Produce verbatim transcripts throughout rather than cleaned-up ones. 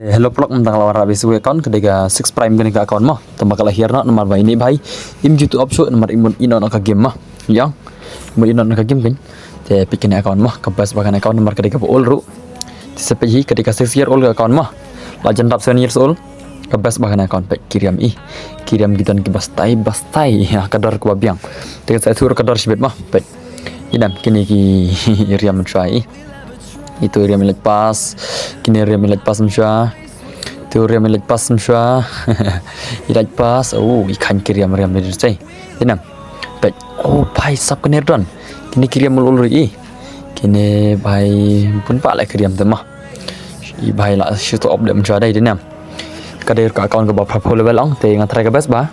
Hello paralok, mynta nga la wanrah beit sa kawei ka account, ka dei ka Six Prime kane ka account mo. Tangba ka la hiar noh namar ba ine i bhai im ju tuh up shuh namar im mut ino noh ka game mo. Ïa, im mut ino noh ka game kan. Te peit kane ka account mo, ka best bha kane ka account namar ka dei kaba old ruh. Te sa peit hi, ka dei ka six year old ka account mo. La jan dap seven years old. Ka best bha kane ka account, peit ki riam i. Ki riam ki don kiba stai ba stai. Ïa, ka dor kaba biang. Te ka sa ïathuh ka dor shibit mo. Peit. Ïa, dang kine ki riam mynshwa i. Itu riam i lait pass. Kine riam i lait pass mynshwa. Itu riam i lait pass mynshwa. I lait pass. Oh, i khang ki riam, riam i dei. Ïa, dang. Peit. Oh, bhai sap kine don. Kine ki riam ul ul ruh i. Kine bhai bun bha leh ki riam te mo. I bhai la shu tuh up dei mynshwa dei, dei ne em. Ka dei ka account kaba phra phew level ong, te nga try ka best bha.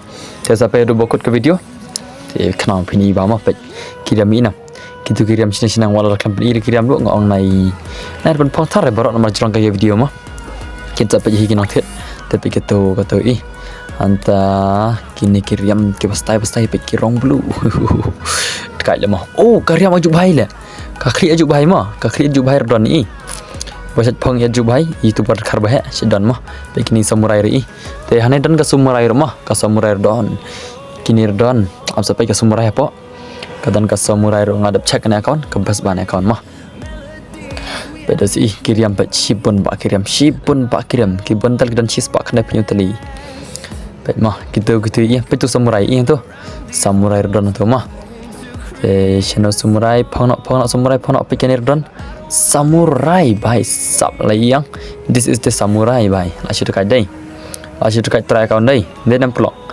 Te sa peit haduh ba kut ka video. Te khnang phin i bha mo, peit. Ki riam i na. Kitu ki riam shane shane, wat la khlem phin i ki riam ruh, nga ong nai. Nai ban phong thar baroh namar jrong ka ïa video mo. Kin sa peit hi ki nongthied. Te peit katu katu i. Hangta kine ki riam kiba stai ba stai, peit ki rong blue. Tkai leh mo. Oh, ka riam ajuh bhai leh. Ka khlieh ajuh bhai mo, ka khlieh ajuh bhai ruh don i. Ba shet phong ïa ajuh bhai, i tu bar khar bha heh, shet don mo. Peit kine samurai ruh i. Te hangne don ka samurai ruh mo, ka samurai ruh don. Kine ruh don, ap sa peit ka samurai hapoh. Ka don ka samurai ruh, nga dep check kane account, ka best bha ne account mo. Peit da shi ki riam, peit shibun bha ki riam, shibun bha ki riam, ki bun tal ki don shispah khyndai phew tylli. Peit mo, kitu kitu i, peit tu samurai i tu. Samurai ruh don tu mo. Eh, shano samurai, phong noh, phong noh samurai, phong noh, peit kane ruh don. Samurai bhai sap la ïang. This is the samurai bhai. La shu try dei. La shu try account dei. Dei nam paralok.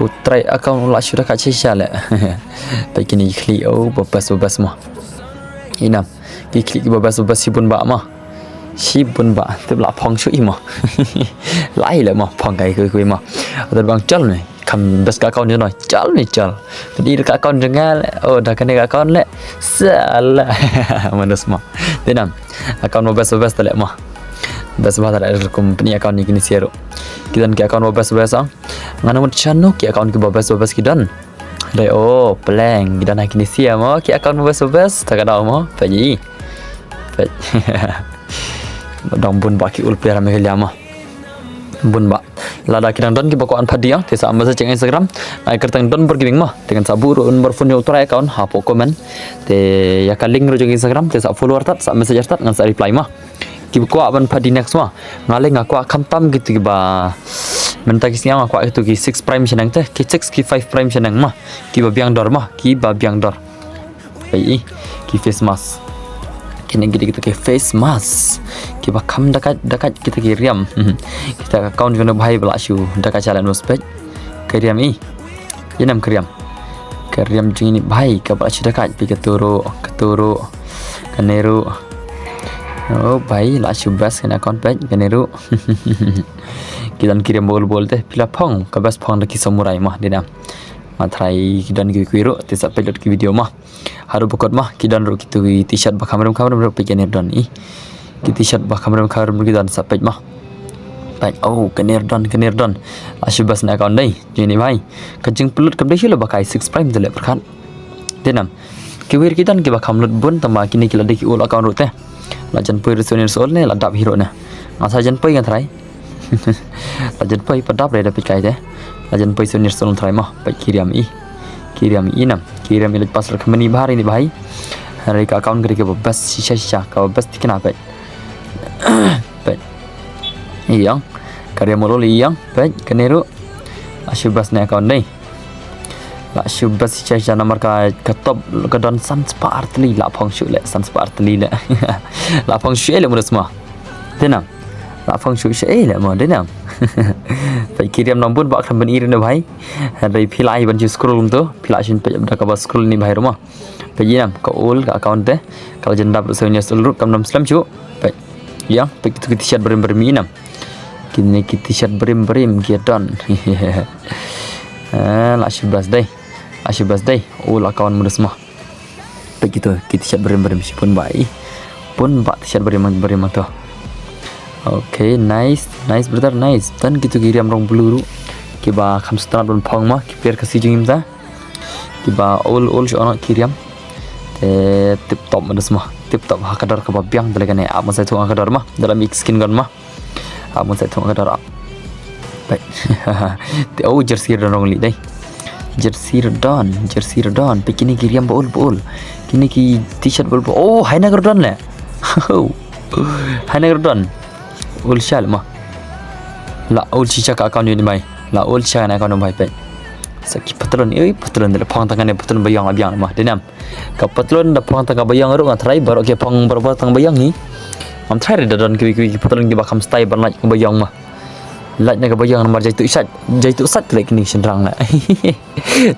U try account la shu try shisha leh. Peit kine ki khlieh, oh, ba best ba best mo. Ina. Ki khlieh kiba best ba best shibun bha mo. Shibun bha, tip la phong shuh i mo. Lai leh mo, phong kai kui kui mo. Atar bang chal ne, kam best ka account jong no, chal ne chal. Tadi ka account jong nga leh, oh, da kane ka account leh. Salah. Manus mo. Dei nam, account mo best best leh mo. Best bha leh kum pini account ni kini sero. Ki don ki account mo best best ang. Nga na mut shano ki account kiba best best ki don. Dei, oh, pleng, ki don ha kine sia mo, ki account mo best best, ta ka daw mo, peit i. Peit. Dang bun bha ki ul player Meghalaya mo. Bun bha. Lada ki dang don kiba kwah ban phah dei ïa nga, te sa message ïa nga Instagram. Nga kyrteng Don Borgiving mo. Te ngan sa buh ruh number phone jong u trai account hapoh comment. Te ïa ka link ruh jong Instagram, te sa follow artat, sa message artat, ngan sa reply mo. Kiba kwah ban phah dei next mo. Nga leh nga kwah khamtam kitu kiba, mynta ki sngi nga kwah kitu ki six prime shaneng te, ki six ki five prime shaneng mo. Kiba biang dor mo, kiba biang dor. Peit i, ki face mask. Kine kitu kitu ki face mask. Kiba kham dakait dakait kitu ki riam. Kita ka account jong u bhai ba la shu dakait shaleh nus, peit. Ki riam i. Ïa nam ki riam. Ki riam jong ini bhai kaba la shu dakait, peit katu ruh, katu ruh. Kane ruh. Oh bhai, la shu best kane account, peit kane ruh. Ki don ki riam bol bol te, phi la phong, ka best phong da ki samurai mo, dei nam. Nga try ki don ki kui ruh, te sa peit lut ki video mo. Haduh ba kut mo, ki don ruh kitu ki t-shirt ba kham rem kham rem ruh, peit kane don i. Ki t-shirt ba kham rem kham rem ruh ki don, sa peit mo. Peit, oh, kane don, kane don. La shu best ne account dei, jong ini bhai. Ka jingpynlut kam dei shu la ba kai six prime te leh pyrkhat. Dei nam. Kiwei ki don kiba kham lut bun, tangba kine ki la dei ki ul account ruh te. La jan poi ruh seven years old ne, la dap hi ruh ne. Nga sa jan poi ngan try. La jan poi pat dap re da peit kai te. La jan poi seven years old ngan try mo. Peit ki riam i. Ki riam i nam. Ki riam i lait pass ruh kham bha ini bhai. Hynrei ka account ka dei kaba best shisha shisha, kaba best thikna, peit. Peit. Ïang. Ka riam ul ul ïang. Peit kane ruh. La shu best ne account dei. La shu best shisha shisha namar ka, ka top ka don san spah ar tylli, la phong shuh leh san spah ar tylli leh. La phong shuh leh mo, dei nam. La phong shuh leh mo, dei nam. Peit ki riam nang bun bha khlem ban i re ne bhai. Hynrei phi la ai ban shu scroll kumto, phi la shu peit da kaba scroll ini bhai ruh mo. Peit i nam, ka ul ka account te, ka la jan dap ruh seven years old ruh, kam dam slem shuh. Peit. Ïa, peit kitu ki t-shirt barim barim i nam. Kine ki t-shirt barim barim ki don. Ah, la shu best dei. La shu best dei. Ul account mo, dei mo. Peit kitu ki t-shirt barim barim, shibun bha i. Bun bha t-shirt barim barim to. Okay, nice, nice brother, nice. Don kitu ki riam rong blue ruh. Kiba kham sngewtynnat ban phong mo, ki player Khasi jong ngi mynta. Kiba ul ul shuh noh ki riam. Te tip top mo, dei mo. Tip top, ha ka dor kaba biang, da lei kane ap nga sa ïathuh ha ka dor mo. Da la mih ki skin gun mo. Ah, mun sa thung ka dor. Peit. Te, oh, jersey Rodon rong li dei. Jersey Rodon, jersey Rodon. Peit kine ki riam ba ul ba ul. Kine ki t-shirt ba ul ba ul. Oh, Hainak Rodon le. Hainak Rodon. Ul shisha le mo. La ul shisha ka account ïa u bai. La ul shisha ka account bai peit. Sa ki patlun, eh, patlun de la phong tang kane patlun ba ïong la biang mo. Dei nam. Ka patlun da phong tang ka ba ïong ruh nga tharai baroh ki phong baroh baroh tang ba ïong hi. Ngam tharai re da don kiwei kiwei ki patlun kiba kham style ban lait ka ba ïong mo. Lait na ka ba ïong namar jai tu sait, jai tu sait leh kine shynrang leh.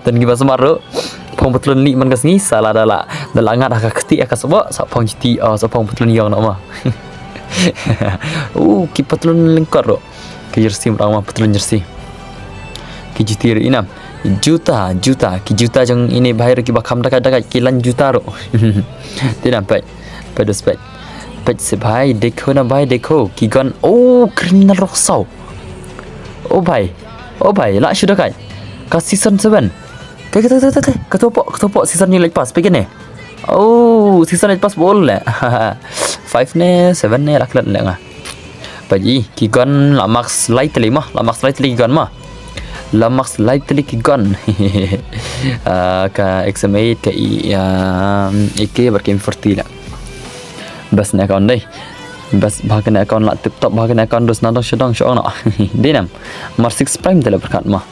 Don kiba sumar ruh. Phong patlun lih man ka sngi sa la da la, da la ngat ha ka kti ha ka sboh sa phong juti, oh, sa phong patlun ïong noh mo. Uh, ki patlun lyngkot ruh. Ki jersey mrang mo, patlun jersey. Ki juti ruh i nam. Juta, juta, ki juta jong ine bhai ruh kiba kham dakai dakai ki lan juta ruh. Te nam peit. Peit dus peit. Peit se bhai, dekho na bhai, dekho. Ki gun, oh, Criminal Roxo. Oh bhai. Oh bhai, la shu dakai. Ka season seven. Ka, ka, ka, ka, ka, ka topo, ka topo season ni lait pass, peit kane. Oh, season lait pass ba ul le. Five ne, seven ne, la klet le nga. Peit i, ki gun la max lai tylli mo, la max lai tylli ki gun mo. La max lai tylli ki gun. Ah, ka X M eight, ka i, ah, A K, bad ka M forty le. Best ne account dei. Best bha kane account la tip top bha kane account dus na dong sha dong sha ong noh. Dei nam. Mar six prime te la pyrkhat mo.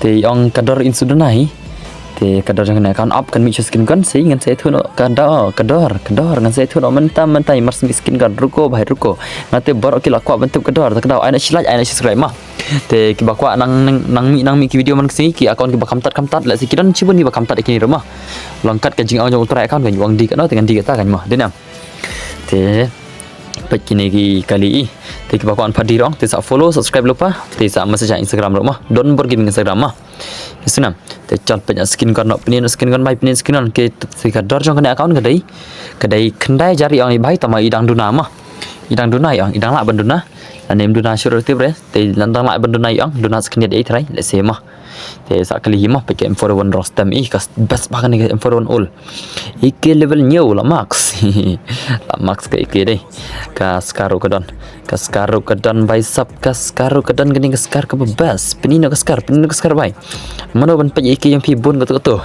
Te ong ka dor in sudana hi. Te ka dor jong kane account up kan mih sha skin gun sei ngan sa ïathuh noh ka dor, ka dor, ka dor ngan sa ïathuh noh mynta mynta mar simi skin gun ruko bhai ruko. Nga te baroh ki la kwah ban tip ka dor, te ka dor ai noh shi like, ai noh shi subscribe mo. Te kiba kwah nang, nang, nang mih, nang mih ki video man ka sngi ki account kiba kham tad kham tad lehse ki don shibun kiba kham tad ïa kine ruh mo. Long kat ka jingong jong u trai account kan ong dih katno te ngan dih kata kan mo. Dei nam. Te peit kine ki kali i. Te kiba kwah ban peit dei ruh te sa follow, subscribe lypa. Te sa message ha Instagram ruh mo. Don Bor Gaming Instagram mo. Ïa sngewbha. Te chal peit ïa skin gun noh, pynïaid noh skin gun bhai, pynïaid skin gun. Ki, te ka dor jong kane account ka dei, ka dei khyndai hajar ïa ong i bhai, tangba i dang duna mo. I dang duna ïa ong, i dang lah ban duna. Lane ym duna shuh ruh tip re. Te i dang lah ban duna ïa ong, duna sa khyndiat ïa i trai, lehse mo. Te sa kali hi mo, peit ka M four one Rostam, i ka best bha kane ka M four one ul. A K level hynñiew la max. La max ka A K dei. Ka scar ruh ka don. Ka scar ruh ka don bhai sap, ka scar ruh ka don kane ka scar kaba best. Pynïaid noh ka scar, pynïaid noh ka scar bhai. Mano ban peit A K jong phi bun kato kato.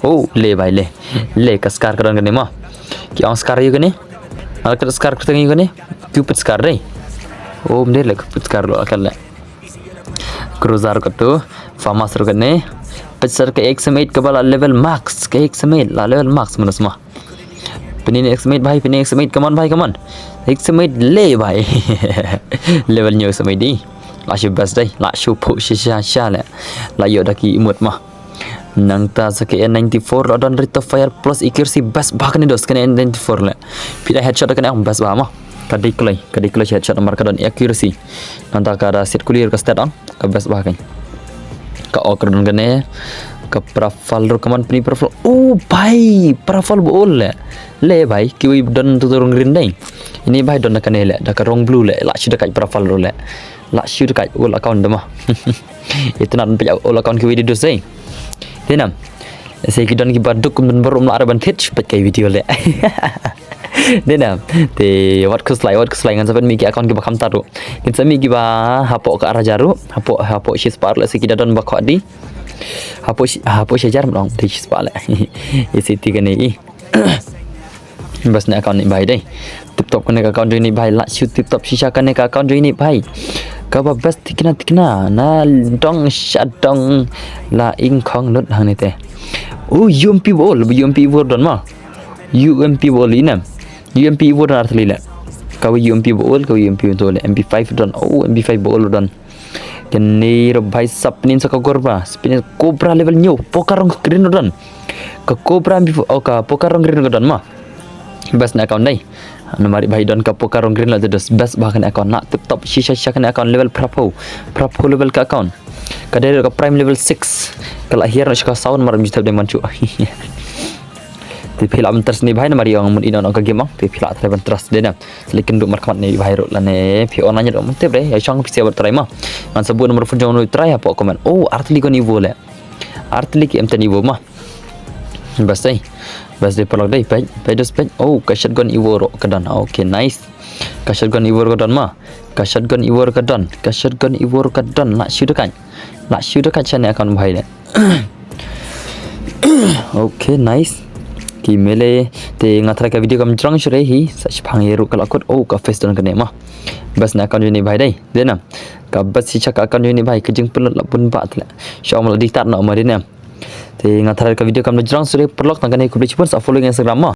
Oh, le bhai le. Le ka scar ka don kane mo. Ki ong scar ïa kane. Ala ka scar ka don ïa kane. Cupid scar dei. Oh, mdei le Cupid scar lo akal le. Cruiser katu, Famas ruh kane. Peit sar ka X M eight kaba la level max, ka X M eight la level max manus mo. Pynïaid X M eight bhai, pynïaid X M eight, come on bhai, come on. X M eight le bhai. Level hynñiew X M eight dei. La shu best dei, la shu phuh shisha shisha le. La ïoh da ki emote mo. Nangta sa ka N ninety-four la don rate of fire plus accuracy best bha kane dos kane N ninety-four le. Phi da headshot kane ong best bha mo. Ka dei kloi, ka dei kloi headshot namar ka don accuracy. Nangta ka da set clear ka stat ong, ka best bha kane. Ka ok don kane, ka parafal ruh ka mon pynïaid parafal. Oh bhai, parafal ba ul le. Le bhai, kiwei don tu rong green dei. Ine bhai don da kane le, da ka rong blue le, la shu da ka parafal ruh le. La shu da ka ul account da mo. Ita na peit ul account kiwei de dos dei. Dei nam. Sei ki don kiba duk kum don barum la arban thit peit ka video le. Dei nam. Te wat khuslai, wat khuslai ngan sa pynmih ki account kiba kham tad ruh. Kin sa mih kiba hapoh ka ar hajar ruh, hapoh, hapoh shispah ruh lehse ki da don ba khot di. Hapoh shi, hapoh shihajar mlong di shispah le. Isi ti kane i. Best ne account ne bhai dei. Tip top kane ka account jong ne bhai, la shu tip top shisha kane ka account jong ne bhai. Kaba best tikna tikna na dong sha dong la ing khong lut hangne te. U U M P ba ul, U M P ba ul don mo. U M P ba ul inem. U M P ba ul don ar tylli le. Kaba U M P ba ul, kaba U M P ba ul le. M P five don. Oh, M P five ba ul don. Kane ruh bhai sap pynïaid sa ka Cobra, pynïaid Cobra level hynñiew, Poker rong green ruh don. Ka Cobra before, oh, ka Poker rong green ruh don mo. Best ne account dei. Namar bhai don ka Poker rong green la te dos best bha kane account na tip top shisha shisha kane account level phraphew. Phraphew level ka account. Ka dei ruh ka prime level six. Ka la hiar na sha ka sound mar am jitap dei manchu. Te phi lah ban trust ne bhai namar ïa ong mut ïa ong ka game ong te phi lah try ban trust dei na. Lekin duk markhmat ne bhai ruh lane phi online ruh mut te bre ïa shong phi sia ban try ma. Ngan sa buh number phone jong u try hapoh comment. Oh, ar tylli gun Evo le. Ar tylli ki M ten Evo ma. Best dei. Best dei paralok dei. Peit, peit dus peit. Oh, ka shotgun Evo ruh ka don. Okay, nice. Ka shotgun Ivor ka don ma. Ka shotgun Ivor ka don. Ka shotgun Ivor ka don. Lah shu da ka. Lah shu da ka shane account bhai ne. Okay, nice. Ki mele te nga tharai ka video kam jrong shuh re hi. Sa shipang ye ru ka la kut. Oh, ka face don kane ma. Bas na account juni bhai dai. Dena. Ka bas si chaka account juni bhai ka jingpynlut la bun ba tla. Sha ma la diktat na ma dena. Te nga tharai ka video kam jrong shuh re paralok tang kane khublei shibun sa follow Instagram ma.